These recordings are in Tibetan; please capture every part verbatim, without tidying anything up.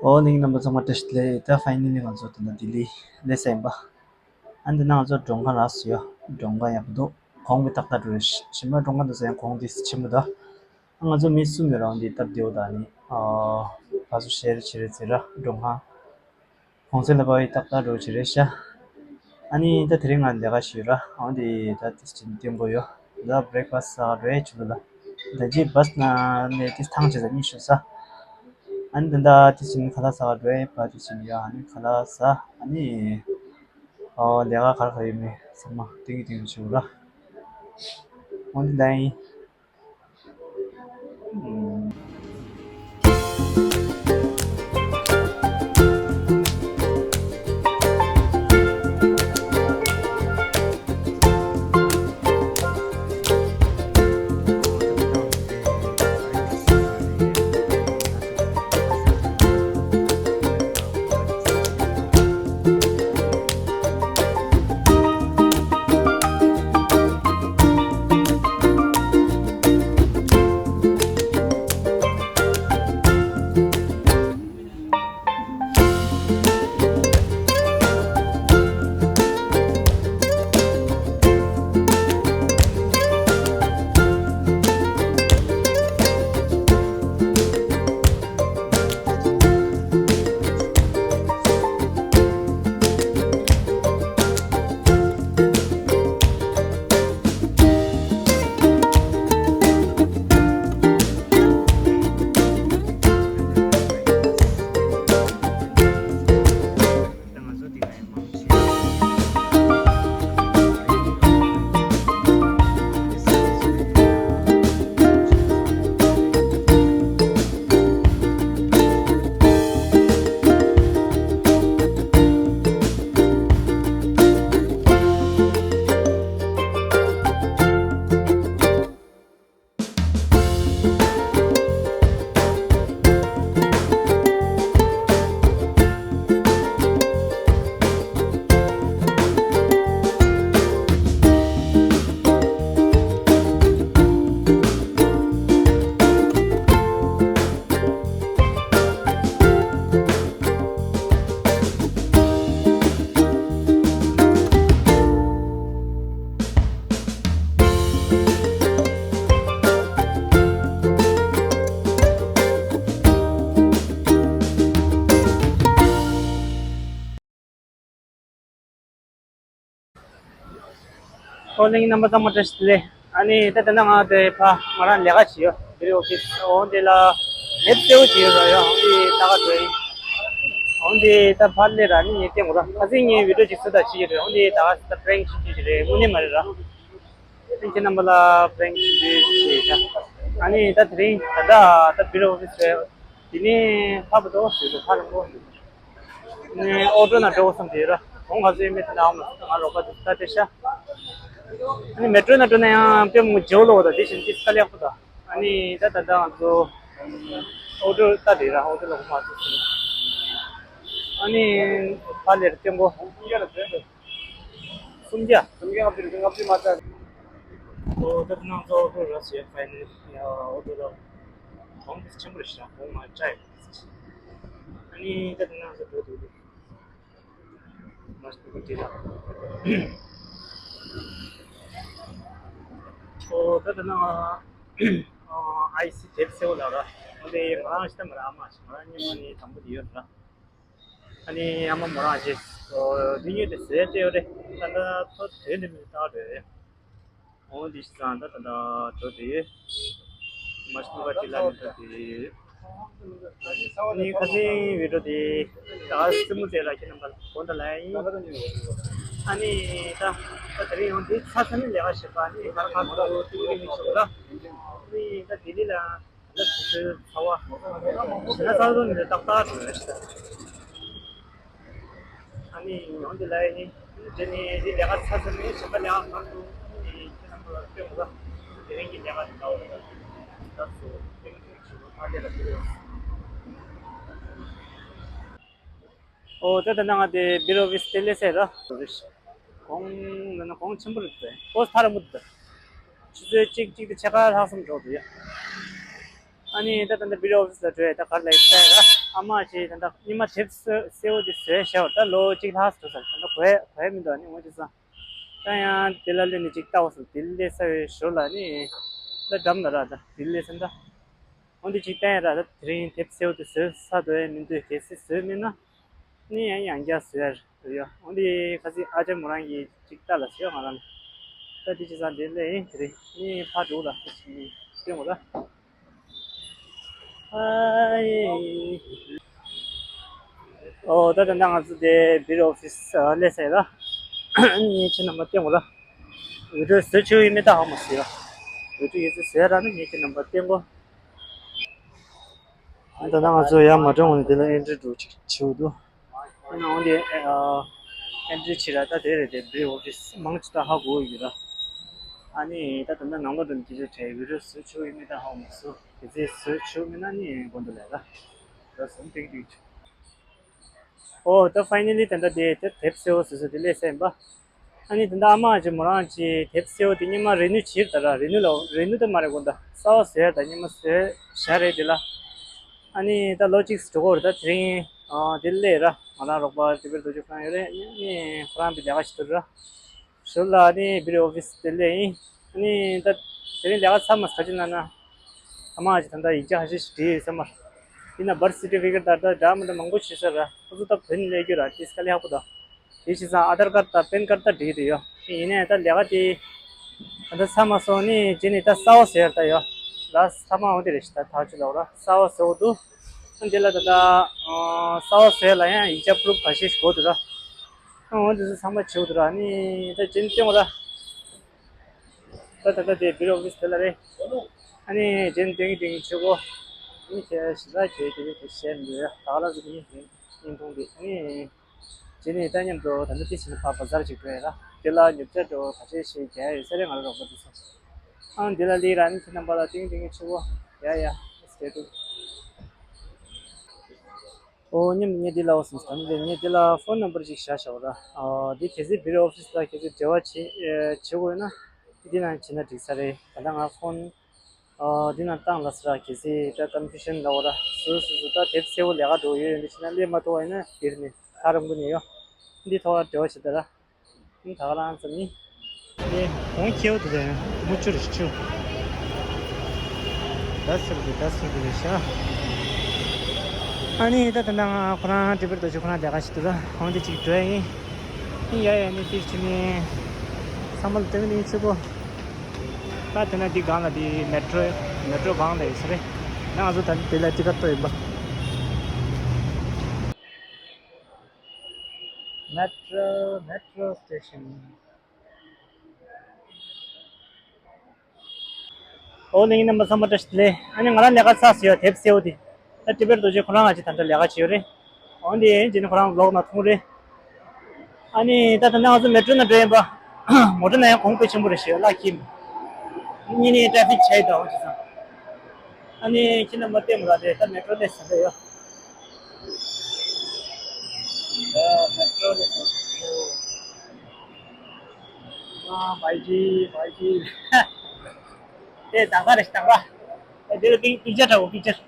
ཨོ་ནིང་རྣམ་པ་ཚང་མ་བཀྲ་ཤིས་བདེ་ལེགས། ད་ཕའི་ནལ་ལི་ང་ཚོ་ད་ལྟ་ལྡི་ལི་སླེབས་ས་ཡིན་པ། ཨ་ནི་ད་ང་ཚོ་མགྲོན་ཁང་ལ་སླེབས་ཡོད། མགྲོན་ཁང་ཡག་པོ་འདུག་གོང་གི་ཏག་ཏག་འགྲོ་རེད། ཞིམ་པ་མགྲོན་ཁང་དུ་ཟེར་ཡང་གོང་དེ་ཆེན་པོ་འདུག་ཨ་ང་ཚོ་མི་གསུམ་ཡོད་ར། འོན་ཏེ་སྟབས་བདེ་བོ་དང་ནི་ཨ་ཕར་ཚུར་ཤེར་བྱེད་རེས་བྱེད་ར། མགྲོན་ཁང་གོང་ཚད་ལ་བབས་ཡི་ཏག་ཏག་འགྲོ་བྱེད་རེད་ཤག་ཨ་ནི་ད་དེ་རིང་ང་ལས་ཀ་ཞིག་ཡོད་ར། འོན་ཏེ་ད་དེ་ཕྱིན་ཏེ་འགོ་ཡོད། ད་བྷི་རེག་ཕ་སི་ཟ་ག་འགྲོ་ཡས་ཆུ་ལ། ད་ཅི་བྷ་སི་ནང་ནས་དེ་ཐང་ཆད་ས་གཉིད་ཤོར་ས། ཨ་ནི་ད་ད་དེ་ཕྱིན་ཁ་ལག་ཟ་ག་འགྲོ་ཡས། ཕར་དེ་ཕྱིན་ཡོད། ཨ་ནི་ཁ་ལག་ཟ། ཨ་ནི་ཨོ་ལས་ཀ་ག་རེ་ག་རེ་ཡོད་མེད་ཚང་མ་ཏིང་ཏིང་བྱེད་ར། འོན་ཏེ་ད་ཡིན། ཨོ་ལེང་རྣམ་པ་ཚང་མ་བཀྲ་ཤིས་བདེ་ལེགས། ཨ་ནི་ད་ད་ནང་ང་དེ་ཕ་ང་རང་ལས་ཀ་བྱེད་ཡོད། བི་ལི་ཨོ་ཕི་སི། འོ་དེ་ལ་ནེ་ཙི་གསལ་པོ་བྱེད་ཡོད་ར། ཡོད། འོ་དེ་ད་ག་འགྲོ་ཡིན། འོ་དེ་ད་ཕར་སླེབས་ར། ཨ་ནི་ངས་བསྟན་དགོས་ར། ཁ་སང་ངས་བི་ཌི་ཡོ་ཅིག་བཟོ་ད་བྱེད་ཀྱི་རེད། འོ་དེ་ད་ག་ད་པི་རེང་ཅིག་བྱེད་ཀྱི་རེད། དངོས་གནས་མ་རེད་ར། ཁྱེད་རྣམ་པ་ལ་པི་རེང་ཅིག་བྱེད་ད། ཨ་ནི་ད་དེ་རིང་ད་ད་ད་བི་ལི་ཨོ་ཕི་སི་རེད། དེ་ནས་ཕ་བུ་དོ་ཟེར་དུ་ཕ་རང་པོ། ནས་ཨོ་ཊོ་ནང་འགྲོ་དགོས་བསམ་གྱི་ཡོད་ར། གོང་ག་ཚོད་ཡོད་མེད་དེ་ནའང་མ་ཟད། ང་རོགས་པ་དེ་ལྟ་དེ་ཤ། ཨ་ནི་མེ་ཊོ་ནང་འགྲོ་ན་ཡང་དཔེ་མང་པོ་བརྗེ་པོ་ལོག་དང་དེ་བཞིན་ཏིས་དཀའ་ལས་ཁག་པོ་དང་། ཨ་ནི་ད་ད་ལྟ་ང་ཚོ་ཨོ་ཊོ་ལྟ་དེ་ར། ཨོ་ཊོ་ལོག་མ་ཟད་སོང་། ཨ་ནི་ཕ་ལེར་སྟོན་གོ་སུམ་བརྒྱ། སུམ་བརྒྱ་ལྔ་བཅུ་ལྔ་བཅུ་མ་ཚད། ཨོ་ད་ནང་ཚོ་ཨོ་ཊོ་ར་ཟེར་ཕ་ནི་ཨོ་ཊོ་ལོག་གོང་དེ་ཆེན་པོ་རེད་ཤག་གོང་མ་བཅའ་ཡོད། ཨ་ནི་ད་ནང་ཚོ་འགྲོ་འདུག་མ་ཤི་ཀོ་ཏི་ལ། ཨོ་ད་ད་ནང་ཨ་ཨའི་སི་དེབ་སེ་བོ་ལ་ར། འོ་དེ་ང་རང་ཤི་ད་མ་ར། ཨ་མ་ཤི་ང་རང་ཉི་མ་ནི་དང་པོ་དེ་ཡོད་ར། ཨ་ནི་ཨ་མ་མོ་རང་ཞེས་འདི་ཉིད་དེ་ཟས་སྤྲད་ཡོད་རེད། ད་ལྟ་ཚོ་དེ་འདི་མི་ལྟ་རེད། འོ་འདི་ཤི་ཙང་ད་ད་ད་འགྲོ་དེ་མ་ཤི་ནུ་ག་ཅི་ལ་མི་འགྲོ་དེ། ཨ་ནི་ཁ་སང་བི་ཌི་ཡོ་དེ་ད་སི་མུ་ཙེ་ལ་ཁྱེད་རྣམ་པ་དགོངས་དག་ལ་ཡིན། ཨ་ནི་ད་ད་དེ་རིང་ཡང་འདི་ཚ་ཚ་ནི་ལས་ཀ་བྱེད་པ་ནི་ཁ་ཁ་ཏུ་ཏུ་རི་མི་ཤོག་ལ། ཨ་ནི་ད་ལྡི་ལི་ལ། ད་དུས་ཚོད་ཚ་བ། ད་ཚ་བ་ནི་ཏག་ཏག་རེད་ཤག་ཨ་ནི་ཡོང་དེ་ལ་ནི་དེ་ནི་དེ་ལས་ཀ་ཚ་ཚ་ནི་ཞིང་ཁ་ལས་ཀ་གང་དུ་ནི་ཁྱེད་རྣམ་པ་ལ་སྟོན་དགོས། དེ་རིང་གི་ལས་ཀ་དེ་འདྲ་བོ་རེད། ད་སོ་དེ་རིང་གི་ཞིང་ཁ་ལས་ཀ་དེ་རེད། ཨོ་ད་ད་ནང་དེ་བི་ལི་ཨོ་ཕི་སི་དེ་སླེབས་ས་ར། གོང་ལ་ན་གོང་ཆེན་པོ་རེད་དེ། ཨོ་ཐ་ར་མུ་ད། ཆུ་ཚོད་གཅིག་གཅིག་དེ་ཕྱེད་ཀ་ལྷག་ཙམ་འགྲོ་འདུག་ཡ། ཨ་ནི་ད་ད་ལྟ་བི་ཌི་ཨོ་ཨོ་ཕི་སི་ལ་འགྲོ་ཡ། ད་ག་རེ་ལབ་ཡིན་ལྟ་ཡ་ར། ཨ་མ་ཅིག་ད་ལྟ་སྔོན་མ་དེབ་གསོལ་གསོལ་བ་དེ་བཟོས་བཞག་པ་ད་ལོ་གཅིག་ལྷག་འགྲོ་ས་རེད། ད་ལྟ་གོ་ཡ་གོ་ཡ་མི་འདུག་ཨ་ནི་འོ་དེ་ཙང་། ད་ཡང་དེ་ལ་སླེབས་ནས་ཅིག་ལྟ་བ་སོང་། དེ་ལ་སླེབས་ཚར་བའི་ཞོར་ལ་ནི་ད་འགྲམ་ལ་ར། ད་དེ་ལ་སླེབས་ཚར་ད། འོ་འདི་ཅིག་བསྟན་ཡ་ར། ད་དེ་རིང་དེབ་གསལ་པོ་དེ་བཟོས་ཚར་འདུག་ཡ་མི་འདུག་གལ་སྲིད་བཟོས་མེད་ན་ནི་ཡང་ཡང་བསྐྱར་བཟོས་ཡ་རེད་ཡ། འོ་འདི་ཁ་སང་ཨ་ཅག་མོ་རང་གིས་ཅིག་ལྟ་ལ་ཟེར་ང་རང་ལ། ད་འདི་ཅི་ཙང་དེ་ལས་ཡིན་དེ་རིང་ནི་ཕར་འགྲོ་ལ་ཅིག་སྟོན་དགོས་ད། ཨའི། ཨོ་ད་ད་ལྟ་ང་ཚོ་དེ་བི་ཌི་ཨོ་ཨོ་ཕི་སི་སླེབས་ཚར་ཡ་ར། ངས་ཁྱེད་རྣམ་པ་སྟོན་དགོས་ར། འོས་སྦྱོར་བཟོ་ཆོག་ཡིན་མིན་ད་ཧ་མ་སི་ཡ། འོས་སྦྱོར་ཡོད་ཚད་བཟོས་ཡ་ར་ནི་ངས་ཁྱེད་རྣམ་པ་སྟོན་དགོས། ད་ལྟ་ང་ཚོ་ཡར་མ་འགྲོ་སྔོན་ནས་དེ་ལ་ཨེན་ཊི་རི་འགྲོ་ཅིག་བྱེད་དགོས་འདུག་ཨ་ནི་འོན་ཏེ་ཨེན་ཊི་རི་བྱེད་ར། ད་དེ་རེད་དེ་བི་ཌི་ཨོ་ཨོ་ཕི་སི་མང་ཆེ་ད་ཧ་གོ་ཡོད་ར། ཨ་ནི་ད་ད་ལྟ་ནང་ལོགས་འགྲོ་ནས་དེ་ཚོ་བྲལ་བི་ཌི་ཨོ་བཟོ་ཆོག་ཡིན་མིན་ད་ཧ་མ་སོང་། དེ་ཚོ་བཟོ་ཆོག་མིན་ན་ནི་དགོན་དུ་ལས་ར། ད་སོང་ཏིང་ཏིང་། ཨོ་ད་ཕའི་ནལ་ལི་ད་ལྟ་དེ་དེ་དེབ་གསལ་པོ་བཟོས་ཚར་དེ་སླེབས་ཚར་ཡིན་པ། ཨ་ནི་ད་ལྟ་ཨ་མ་ཅིག་མོ་རང་ཅིག་དེབ་གསལ་པོ་དེ་སྔོན་མ་རི་ནིའུ་བྱས་ད་ར། རི་ནིའུ་ལ་རི་ནིའུ་ད་མ་རེད་གོ། ད་གསར་པ་བཟོས་ཡ་ད་སྔོན་མ་བཟོས་བཞག་རེད་དེ་ལ། ཨ་ནི་ད་ལོ་གཅིག་འགྲོ་གི་རེད། ད་དེ་རིང་ཨ་དེ་སླེབས་ར། ང་རང་རོགས་པ་ཏི་པེ་རི་རྡོ་རྗེ་ཁོ་རང་ཡོད་རེད། ཨ་ནི་ཁོ་རང་གི་ལས་ཀ་བྱེད་དུས་ར། ཞོར་ལ་ནི་བི་ཌི་ཨོ་ཨོ་ཕི་སི་དེ་སླེབས་ཡིན། ཨ་ནི་ད་དེ་རིང་ལས་ཀ་ཚར་མ་ཟེར་ག་ཅི་ན་ན། ཨ་མ་ཅིག་ད་ལྟ་ཡིག་ཆ་ཁ་ཤས་ཤིག་བྲིས་ཡོད་ས་མ་རེད། ཡིན་ན་བར་ཐི་སར་ཊི་ཕི་ཀེ་ཊི་ད་ལྟ་འདྲ་མི་འདྲ་མང་པོ་བྱས་ས་ར། ཁོ་ཚོ་ད་བོད་ནས་སླེབས་རྒྱུ་ར། དེ་དཀའ་ལས་ཁག་པོ་ད། དེ་བྱས་ཙང་ཨ་དྷར་ཀར་ད་པན་ཀར་ད་བྲིས་ཡོད་རེད་ཡ། ཡིན་ནའི་ད་ལས་ཀ་དེ་ད་ལྟ་ཚར་མ་སོང་ནི་རྗེས་ནས་ད་གསར་པ་བཟོ་ཡ་རེད་ད་ཡ། ལ་ཚར་མ་འོང་དེ་རེད་ཤག་ད་ཐག་ཆོད་ལབ་ར། གསར་པ་བཟོ་དགོས་འདུག་ཨ་འདི་ལ་ད་ལྟ་ཨ་གསར་པ་བཟོ་ཡ་ལ་ཡང་ཡིག་ཆ་པུ་རུབ་ཁ་ཤས་ཤིག་དགོས་འདུག་ར། ཨ་འོ་འདི་ཚོ་ཚང་མ་བྱེད་དགོས་འདུག་ར། ནི་ད་རྗེས་ནས་སྟོན་དགོས་ར། ད་ད་ལྟ་དེ་བི་ཌི་ཨོ་ཨོ་ཕི་སི་དེ་ལ་རེད། ཨ་ནི་རྗེས་ནས་སྟོན་གི་སྟོན་གི་བྱེད་དགོས། ཨ་ནི་ཁྱེད་ཞིབ་ཕྲ་བྱེད་དེ་དེ་བཤད་མི་འདུག་ཡ། ད་ག་ལ་ཟེར་གི་ཡིན་དེ་བརྙན་ཐུང་དེ། ཨ་ནི་རྗེས་ནས་ད་མཉམ་དུ་ད་ལྟ་དེ་བྱས་ནས་ཕར་བ་ཛར་ཅིག་འགྲོ་ཡ་ར། དེ་ལ་ཉོ་ཆ་འགྲོ་ག་ཚོད་ཞིག་རྒྱག་ཡ་ཡོད་ས་རེད། ང་རང་རོགས་པ་དེ་ཚོ། ཨ་འདི་ལ་སླེབས་ར། ཨ་ནི་ཁྱེད་རྣམ་པ་ལ་སྟོན་གི་སྟོན་གི་བྱེད་དགོས། ཡ་ཡ། སི་ཊེ་ཊུན། ཨོ་སྙམ་ངས་འདི་ལ་འོ་སོང་ཟེར། ད་ནི་ངས་འདི་ལ་ཕོན་ནམ་བར་ཅིག་བཞག་བཞག་པ་ར། ཨོ་འདི་གལ་སྲིད་བི་ཌི་ཨོ་ཨོ་ཕི་སི་ལ་གལ་སྲིད་འབྲེལ་བ་བྱེད་ཨེ་བྱེད་དགོས་ཡོད་ན་འདི་ནང་བྱེད་ན་འགྲིག་ས་རེད། ད་ལྟ་ང་ཕོན་ཨོ་འདི་ནང་བཏང་ལ་ས་ར། གལ་སྲིད་ད་ཀོན་ཕུ་ཤན་ལ་འོ་ར། སོ་སོ་སོ་ད་དེབ་གསལ་པོ་ལས་ཀ་འགྲོ་ཡོད་ཡོད་འདི་བྱེད་ན་སླེབས་མ་ཐུབ་པ་ཡིན་ན་འདིར་ནས་ཐག་རིང་པོ་ནས་ཡོད། འདི་ཐོག་ལ་འབྲེལ་བ་བྱེད་ད་ར། ད་ག་རང་ཙམ་ཡིན། དེ་གོང་ཁེའུ་དེ་རེད། མུ་ཅུ་རེད་ཤུ། ད་ཟེར་གི་ད་ཟེར་གི་རེད་ཤག་ཨ་ནི་ད་ད་ནང་ཁོ་རང་ཏི་པེ་ཊི་རྡོ་རྗེ་ཁོ་རང་ལས་ཀ་བྱེད་དུ་ར། ཁོང་དེ་ཅིག་འགྲོ་ཡ་ཡིན། ཨ་ནི་ཡ་ཡ་ནི་དེ་ཕྱི་ནས་ཚང་མ་ལ་སྟོན་གི་ཡིན་ཚེ་པོ། ད་དེ་ན་འདི་སྒང་ལ་འདི་མེ་ཊོ་མེ་ཊོ་སྒང་ལ་ཡོད་ས་རེད། ང་ཚོ་ད་དེ་ལ་ཊི་ཀེ་ཊི་ཐོབ་ཡིན་པ། Metro, metro station. ཨོ་ལེ་ཡིན་རྣམ་པ་ཚང་མ་བཀྲ་ཤིས་བདེ་ལེགས། ཨ་ནི་ང་རང་ལས་ཀ་ཚར་སོང་ཡ། དེབ་གསལ་པོ་དེ། ད་ཏི་པེ་ཊི་རྡོ་རྗེ་ཁོ་རང་ང་ཅིག་ད་ལྟ་ལས་ཀ་བྱེད་ཡོད་རེད། འོན་ཏེ་རྗེས་ནས་ཁོ་རང་ལོག་ན་ཐུང་རེད། ཨ་ནི་ད་ད་ནང་ང་ཚོ་མེ་ཊོ་ནང་འགྲོ་ཡིན་པ། མོ་ཊ་ནང་ཡང་གོང་དཔེ་ཆེན་པོ་རེད་ཤག་ལ་ཁྱིམ། གཉིས་ནས་ཊེ་ཕིག་ཆགས་ཡོད་ད་འོ་ཅི་ཙང་། ཨ་ནི་ཁྱེད་རྣམ་པ་ལྟད་མོ་ལ་དེ་ད་མེ་ཊོ་སླེབས་ཟིན་པ་ཡོད། ཨ་མེ་ཊོ་སླེབས་ཟིན་པ་ཡོད། ཨ་བའི་ཇི་བའི་ཇི། དེ་དང་ག་རེད་དང་ག། ཨ་དེ་ལ་པིག་པིག་ཅར་འདྲ་བོ་པིག་ཅར།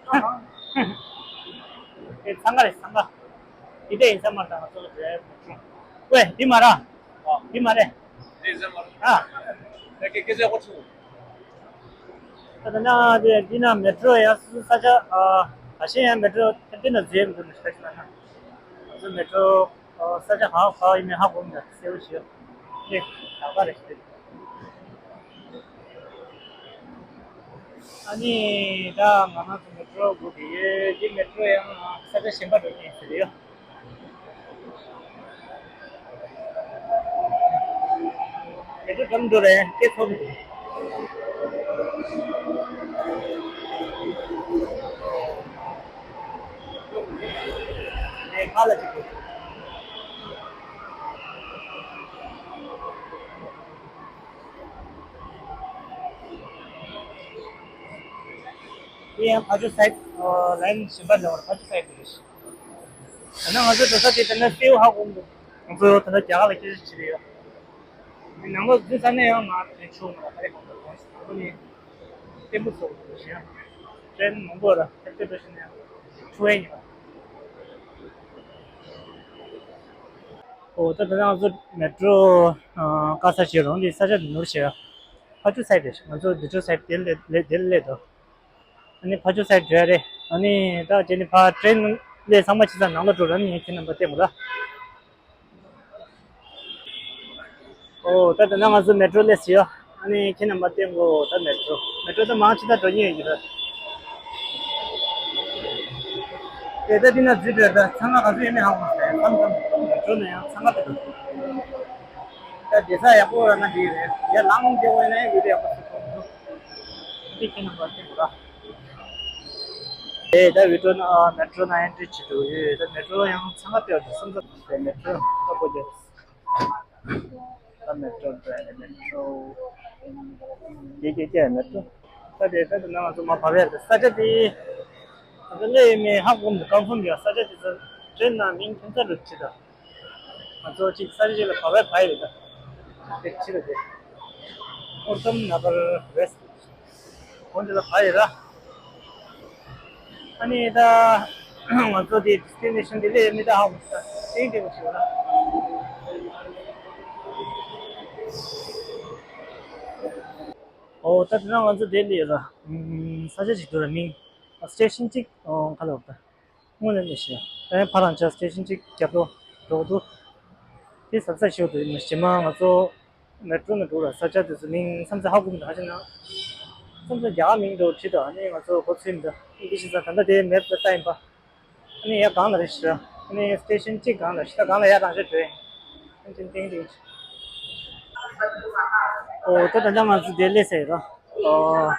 དེ་འཚང་ཁ་རེད་འཚང་ཁ། དེ་འདྲ་ཡིན་ས་མ་རེད། ད་ང་ཚོ་ལ་འགྲོ་ཡ་མེད། ཝེ་འདི་མ་རེད། འདི་མ་རེད། ཨ། ད་ད་ན་དེ་འདི་ན་མེ་ཊོ་ཡང་སོ་སོ་ས་ཆ་ཨ་ཁ་ཤས་ཡང་མེ་ཊོ་འདི་ན་འཛེམ་འདུག་ནི་ཤ་ཤ་ན་ང་ཚོ་མེ་ཊོ་ས་ཆ་ག་ག་ཡིན་མིན་ཧ་གོ་མི་འདུག་གསལ་པོ་ཞིག་ནི་ད་ག་རེ་ཞིག་ཨ་ནི་ད་ང་རང་ཚོ་མེ་ཊོ་སྒུག་གི་ཡོད། འདི་མེ་ཊོ་ཡང་ས་ཆ་གཞན་པ་འགྲོ་གི་ཡིན་ཟེར་ཡོད། མེ་ཊོ་འགྲམ་འགྲོ་རེད་སྐད་ཚོར་མི་འདུག་ནས་ཁ་ལ་ཅིག་དགོས། དེ་ཡང་ཕ་ཇོ་སའིཌ་ལའིན་གཞན་པ་འདྲ་བར་ཕ་ཇོ་སའིཌ་རེད། ད་ནང་ང་ཚོ་འགྲོ་ས་དེ་ད་ནི་སེའུ་ཧ་གོ་མི་འདུག་ང་ཚོ་ད་ལྟ་རྒྱ་གར་ལ་སྐད་ཆ་བྱེད་རེད་ཡ། ནང་ལོགས་འཛུལ་ས་ནས་ཡང་ང་དེ་ཆུང་ང་ལ་ཧ་རེ་གང་ལ་གང་ཞིག་ད་ནི་ལྟད་མོ་ཚོ་ཞེ་ཡང་། ཊེན་མང་པོ་ར་ཐེབས་ཐེབས་འགྲོ་བཞིན་ནས་འཁྲུག་ཡས་ཡིན་པ། ཨོ་ད་ད་ང་ཚོ་མེ་ཊོ་ཨ་བཀག་ས་ཞིག་རང་དེ་ས་ཆ་དེ་ནོར་བྱས་ཡ། ཕ་ཆུ་སའིཌ་རེད། ང་ཚོ་འདི་ཆུ་སའིཌ་དེ་ལས་ལས་དེ་ལས་དོ། ཨ་ནི་ཕ་ཆུ་སའིཌ་འགྲོ་ཡ་རེད། ཨ་ནི་ད་དེ་ནི་ཕ་ཊེན་ལས་ཚང་མ་ཆུ་ཚ་ནང་ལ་འགྲོ་ར་ནི་ངས་ཁྱེད་རྣམ་པ་བསྟན་དགོས་ལ། ཨོ་ད་ད་ན་ང་ཚོ་མེ་ཊོ་སླེབས་ཟིན་ཡོད། ཨ་ནི་ཁྱེད་རྣམ་པ་བསྟན་དགོས། ད་མེ་ཊོ་མེ་ཊོ་ད་མང་ཆེ་ད་འགྲོ་ཉེན་ཡོད་ཀྱི་རེད། དེ་ད་འདི་ན་འཛུལ་འགྲོ་ད་ཚང་མ་ག་ཚོད་ཡོད་མེད་ཧ་གོ་མ་སོང་། མཚམས་མཚམས་མེ་ཊོ་ན་ཡང་ཚང་མ་དེ་འགྲོ། ད་བསྡད་ས་ཡག་པོ་ཡོད་ན་འགྲིག་རེད། ཡར་ལངས་རྒྱག་དགོས་ན་ཡང་ཡོད་ཡག་པོ་ཞིག་མཐོང་གི་འདུག་འདི་ཁྱེད་རྣམ་པ་བསྟན་དགོས་ར། ཨེ་ད་བི་ཊོ་ན་མེ་ཊོ་ན་ཨེན་ཊི་བྱེད་འགྲོ་ཡོད། ད་མེ་ཊོ་ཡང་ཚང་མ་སྟེར་འདུག་སེམས་ཚ་མེ་ཊོ་ཁ་པོ་རྒྱག་ད་མེ་ཊོ་འགྲོ་ཡ་མེ་ཊོ། ཀྱེ་ཀྱེ་ཀྱེ་མེ་ཊོ། ད་དེ་ད་དེ་ནང་ང་ཚོ་མ་བབས་ཡ་རེད། ས་ཆ་དེ་ད་ལྟ་སླེབས་ཡོད་མེད་ཧ་གོ་མི་འདུག་ཀོན་ཕོམ་ཡོད། ས་ཆ་དེ་ཚོ་ཊེན་ནང་མིང་ཁྱིམ་ཚང་རུ་ཁྲིད་ད། ང་ཚོ་གཅིག་ས་ཆ་གཅིག་ལ་བབས་ཡ་བབས་ཡ་རེད་ད། དེ་ཁྲིད་ད་དེ། ཨོར་ཏམ་ན་གར་རེད། འོན་ཏེ་ལ་བ་ཡི་ར། ཨ་ནི་ད་ང་ཚོ་དེ་ཌི་སི་ཊི་ནེ་ཤན་དེ་ལས་མི་ད་ཧ་གོ་ད་ཏིང་ཏིང་ཞིག་ར། ཨོ་ད་དེ་ན་ང་ཚོ་དེ་ལས་ར། ས་ཆ་ཞིག་འདུག་ར། མིང་སི་ཊེ་ཤན་གཅིག་ག་ལ་འོག་ད། དངོས་གནས་ནས་ཤེས། ཨེ་ཕ་རང་ཅག་སི་ཊེ་ཤན་གཅིག་རྒྱབ་ལོགས་འགྲོ་འདུག་དེ་གཟབ་གཟབ་ཞིག་འདུག་རྗེས་མ་ང་ཚོ་མེ་ཊོ་ནང་འགྲོ་ར། ས་ཆ་དེ་ཚོ་མིང་མཚམས་མཚམས་ཧ་གོ་མི་འདུག་ཧ་ཅང་ན་མཚམས་མཚམས་རྒྱ་གར་མིང་འདྲ་བོ་བྲིས་འདུག་ཨ་ནི་ང་ཚོ་གོ་ཚོད་མི་འདུག་ཨིན་ཇི་ཤེས་ས། ད་ལྟ་དེ་མེབ་ལ་ལྟ་ཡིན་པ། ཨ་ནི་ཡ་གང་ལ་རེད་ཤི་ར། ཨ་ནི་སི་ཊེ་ཤན་གཅིག་གང་ལ་ཤི་ད་གང་ལ་ཡ་རང་ཤ་འགྲོ་ཡིན། ཨ་ནི་ཏིང་ཏིང་ཨོ་ད་ད་ལྟ་ང་ཚོ་དེ་སླེབས་ཟེར་ར། ཨོ།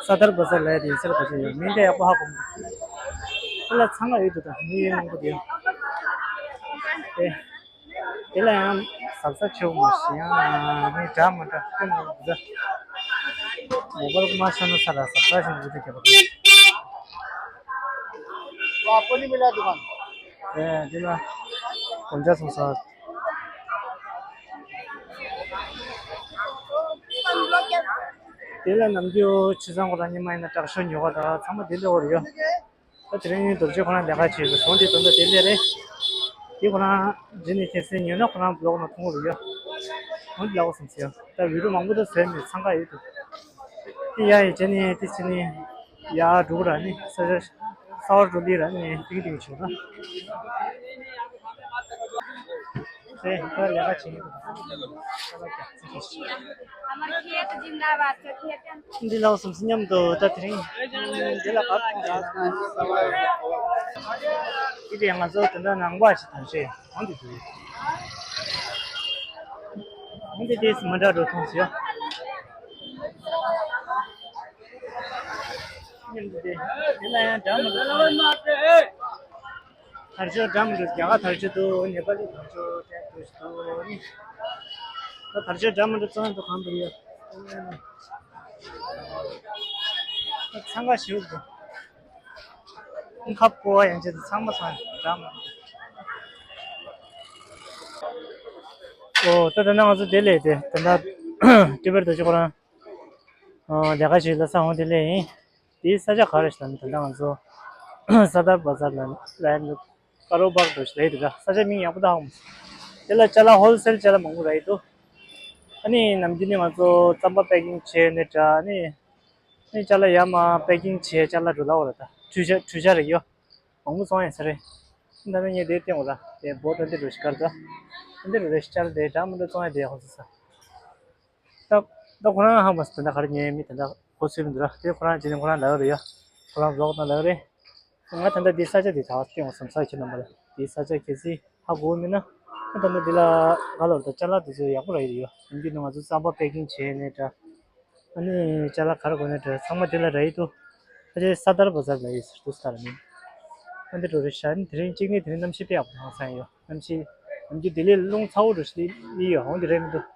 ས་དར་བ་ཟར་ལ་དེ་ཟེར་བ་ཟེར་ཡོད། མིང་དེ་ཡག་པོ་ཧ་གོ་མི་འདུག་དེ་ལ་ཚང་མ་ཡོད་འདུག་ད་མི་ཡོད་མང་པོ་དེ་ཡོད། དེ་དེ་ལ་ཡང་གཟབ་གཟབ་བྱེད་དགོས་མ་ཤེས་ཡང་མི་འདྲ་མི་འདྲ་དེ་མང་པོ་འདུག་མོ་པལ་ཀོ་མ་ཤ་ན་ས་ལ་གཟབ་གཟབ་བྱེད་འདུག་དེ་རྒྱབ་པ་དེ། དེ་ལ་དགོང་ཇ་སོང་ས། དེ་ལ་ནམ་རྒྱུན་ཆུ་ཚང་ཁོ་རང་ཉི་མ་ཡིན་ན་དྲག་ཤོས་ཉོ་ག་དང་ཚང་མ་དེ་ལ་འོར་ཡོད། ད་དེ་རིང་རྡོ་རྗེ་ཁོ་རང་ལས་ཀ་བྱེད་དགོས་སོང་དེ་དོན་དུ་དེ་ལས་རེད། དེ་ཁོ་རང་རྗེས་ནས་ཁྱེད་སེ་ཉོས་ན་ཁོ་རང་བི་ལོག་ནང་མཐོང་གི་ཡོད། འོན་ཏེ་ལའོ་སམ་སེ་ཡང་ད་བི་ཌིའོ་མང་པོ་ད་བཟོས་མེད། འཚང་ཁ་ཡོད་དུ། དེ་ཡ་ཡི་རྗེས་ནས་དེ་ཕྱི་ནས་ཡ་འགྲོ་གི་ར་ནི་ས་ཆ་ས་བར་འགྲོ་ལི་ར་ནི་ཏིང་ཏིང་བྱུང་ར། དེ་ད་ལས་ཀ་བྱེད་ཀྱི་འདུག་འདི་ལའོ་སམ་སེ་མཉམ་དུ་ད་དེ་རིང་འདི་ལ་ག་རེ་མཐོང་སོང་། འདི་དེ་ང་ཚོ་དེ་འདྲ་ནང་པ་ཞིག་དང་ཤེས་གང་དུ་འདུག་འོན་ཏེ་དེས་མ་འདྲ་འགྲོ་མཐོང་ཟེར། མཉམ་དུ་དེ་དེ་ལ་ཡང་འདྲ་མི་འདུག་དར་ལྕོག་འདྲ་མི་འདུག་རྒྱ་གར་དར་ལྕོག་འདུག་ནེ་པ་ལི་དར་ལྕོག་དེ་འདུག་ནི། ད་དར་ལྕོག་འདྲ་མི་འདུག་བཙོང་འདུག་གང་འདུག་ཡོད། ད་འཚང་ཁ་ཞེ་པོ་འདུག་ཁ་སྤོ་བ་ཡང་བྱེད་དུ་ཚང་མ་ཚང་འདྲ་མི་འདུག་ཨོ་ད་ད་ནང་ང་ཚོ་དེ་ལས་དེ་ད་ལྟ་ཊི་བེཊ་དུ་ཅིག་ཁོ་རང་ལས་ཀ་བྱེད་ལ་ས་འོང་དེ་ལས་ཡིན། དེའི་ས་ཆ་ག་རེ་ཞེ་ན་ད་ལྟ་ང་ཚོ་ས་དར་བ་ཟར་ལ་ལ་ཡ་ཀ་རོ་བར་དུ་ཞེ་ལ་ཡི་དུ་ད་ས་ཆ་མིང་ཡག་པོ་ད་ཧ་གོ་མ་སོང་། དེ་ལ་ཅ་ལག་ཧོལ་སེལ་ཅ་ལག་མང་པོ་རག་ཡི་དུ། ཨ་ནི་ནམ་རྒྱུན་ནི་ང་ཚོ་རྩམ་པ་པེ་ཀིང་བྱས་ནས་འདྲ་ཨ་ནི་ཨ་ནི་ཅ་ལག་ཡར་མར་པེ་ཀིང་བྱས་ཅ་ལག་འགྲོ་ལ་འོ་ར་ད་འཕྲུལ་ཆས་འཕྲུལ་ཆས་རེད་ཡོ། མང་པོ་བཙོང་ཡ་ས་རེད། ད་ནི་ངས་དེ་སྟེང་འོ་ར་དེ་བོ་ད་འདི་འགྲོ་ཞིག་གར་ད་འདི་འགྲོ་རེ་ཞིག་ཅ་ལག་དེ་འདྲ་མི་འདྲ་བཙོང་ཡ་དེ་ཧོ་ས་ས། ད་ད་ཁོ་རང་ཧ་མ་སི་ད་ད་ག་རེ་ཉན་མི་ད་ད་ཁོ་ཚོའི་མི་འདུག་ར། དེ་ཁོ་རང་ཅི་ནས་ཁོ་རང་ལབ་རེད་ཡ། ཁོ་རང་བི་ལོག་ནང་ལབ་རེད། ང་ད་ལྟ་འདི་ས་ཆ་འདི་ད་སྟེང་བ་བསམ་ས་ཁྱེད་རྣམ་པ་ལ་འདི་ས་ཆ་གལ་སྲིད་ཧ་གོ་མིན་ན་ད་ད་ལྟ་འདི་ལ་ག་ལོར་ད་ཅ་ལག་འདི་ཚོ་ཡག་པོ་རག་ཡོད་ཡོད། ཡིན་གྱི་ནི་ང་ཚོ་རྩམ་པ་པེ་ཀིང་བྱས་ནས་འདྲ། ཨ་ནི་ཅ་ལག་ག་རེ་དགོས་ནས་འདྲ་ཚང་མ་འདི་ལ་རག་ཡོད་དུ། ད་ཆ་ས་དར་བ་ཟར་ལ་ཡོད་ཟེར་དུ་ས་ར་མིན། ཨ་འདི་འགྲོ་རེད་ཤག་ཨ་ནི་དེ་རིང་གཅིག་ནི་དེ་རིང་གནམ་གཤིས་དཔེ་ཡག་པོ་ཧང་སང་ཡོད། གནམ་གཤིས་ནམ་རྒྱུན་ལྡི་ལི་རླུང་ཚ་བོ་འགྲོ་ཞིག་ལི་ཡོད་འོང་དེ་རེད་མི་འདུག་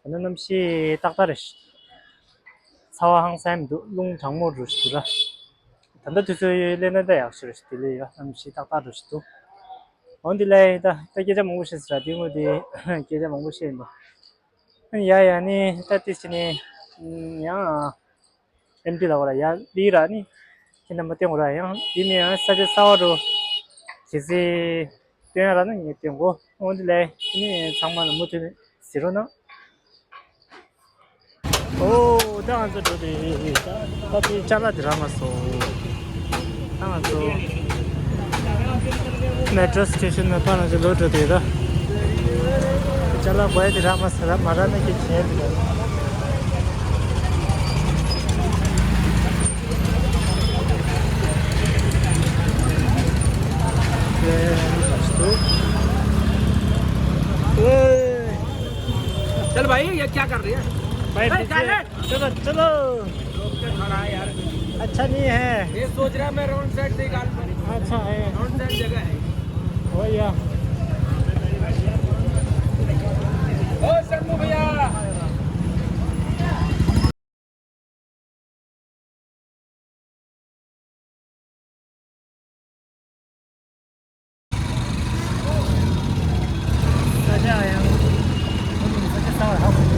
ད་ནི་གནམ་གཤིས་ཏག་ཏག་རེད་ཤག་ཚ་བ་ཧང་སང་མི་འདུག་རླུང་གྲང་མོ་འགྲོ་ཞིག་འདུག་ར། ད་ལྟ་དུས་ཚོད་ཡོད་ལས་ན་ད་ཡག་ཤོས་རེད་ཤག་དེ་ལས་ཡོད་གནམ་གཤིས་ཏག་ཏག་འགྲོ་ཞིག་འདུག་འོན་ཏེ་ལས་ད་ད་སྐད་ཆ་མང་པོ་བཤད་ཟེར་ར་དེ་དངོས་དེ་སྐད་ཆ་མང་པོ་བཤད་ཡིན་པ། ཡ་ཡ་ནི་ད་དེ་ཕྱི་ནས་ཡང་ཨེམ་ཊི་ལ་བ་ལ་ཡ་ལི་ར་ནི་ ཁྱེད་རྣམ་པ་སྟོན་དགོས་ར། ཡང་འདི་ནི་ཡང་ས་ཆ་གསར་པ་རུ་གལ་སྲིད་སྟོན་ཡ་ར་ན་ངས་སྟོན་གོ། འོ་འདི་ལས་ཁྱེད་ནི་ཚང་མ་ལ་མུ་མཐུད་ནས་གཟིགས་རོགས་གནང་། ཨོ་ད་ང་ཚོ་འགྲོ་དེ། ད་དེ་ཅ་ལག་དེ་རག་མ་སོང་། ད་ང་ཚོ་མེ་ཊོ་སི་ཊེ་ཤན་ནང་ཕར་ང་ཚོ་ལོག་འགྲོ་དེ་ད། ཅ་ལག་དགོས་ཡ་དེ་རག་མ་སོང་། རག་མ་རག་ན་ཁྱེད་བྱས་དེ་ད། चल भाई, ये क्या कर रही है? भाई, ए, पीछे। चलो, चलो। रोक के खड़ा है यार। अच्छा नहीं है। ये सोच रहा मैं रॉन्ग साइड से निकाल। अच्छा है। रॉन्ग साइड जगह है। भैया। ओ शंभू भैया। ས་ཆ་ཡང་ས་ཆ་གསར་པ་ཧ་གོ་གི་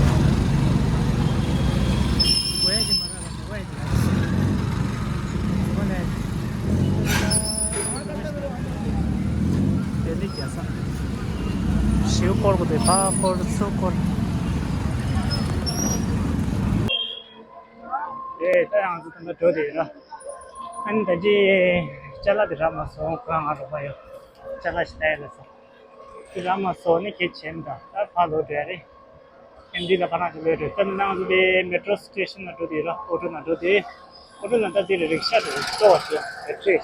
འོས་ཀྱི་མ་ར་ལ་འོས་ཀྱི་ལ་འོ་ནས་དེ་ནི་རྒྱལ་ས་ཞིའུ་སྐོར་གོ་དེ་ཕ་སྐོར་ཚུར་སྐོར། ཨེ་ད་ཡང་ཚོ་ད་ལྟ་འགྲོ་དེ་ཡིན་ན། ཨ་ནི་ད་ཅི་ཅ་ལག་དེ་རག་མ་སོང་། ཁོ་རང་ང་རོགས་པ་ཡོད། ཅ་ལག་ཞིག་ལྟ་ཡ་ལ་སོང་། དེ་རག་མ་སོང་ནི་ཁྱེད་བྱེད་མི་ད་ད་ཕར་ལོག་འགྲོ་ཡ་རེད། ཨེམ་ཌི་ལ་ཁ་ནང་དུ་ལོག་འགྲོ། ད་ནི་ནང་ཚོ་དེ་མེ་ཊོ་སི་ཊེ་ཤན་ལ་འགྲོ་དེ་ཡིན་ན། ཨོ་ཊོ་ནང་འགྲོ་དེ། ཨོ་ཊོ་ནང་ད་དེ་རེད། རིག་ཤ་དེ་སྟོར་བ་ཞིག་ཡོད་རེད།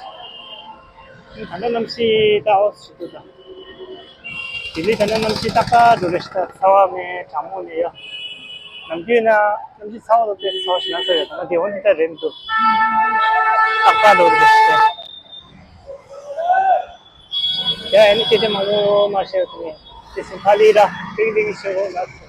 ད་ལྟ་གནམ་གཤིས་ད་ཨོ་ཞིག་འདུག་ད། ལྡི་ལི་ད་ནི་གནམ་གཤིས་ཏག་ཏག་འགྲོ་རེད་ཤག་ད་ཚ་བ་མེད། གྲང་མོ་མེད་ཡ། ནམ་རྒྱུན་ན་གནམ་གཤིས་ཚ་བ་ལོ་དེ་ཚ་བ་ཞིག་ན་ཚ་ཡོད། ད་ནི་དེ་འོན་ཏེ་ད་རེད་མི་འདུག་ཏག་ཏག་འགྲོ་རེད་ཤག་ཡ་ཨ་ནི་སྐད་ཆ་མང་པོ་མ་བཤད་དུ་ནས་དེ་སིང་ཕ་ལི་ར་ཏིང་ཏིང་ཤོད་དགོས་ལ།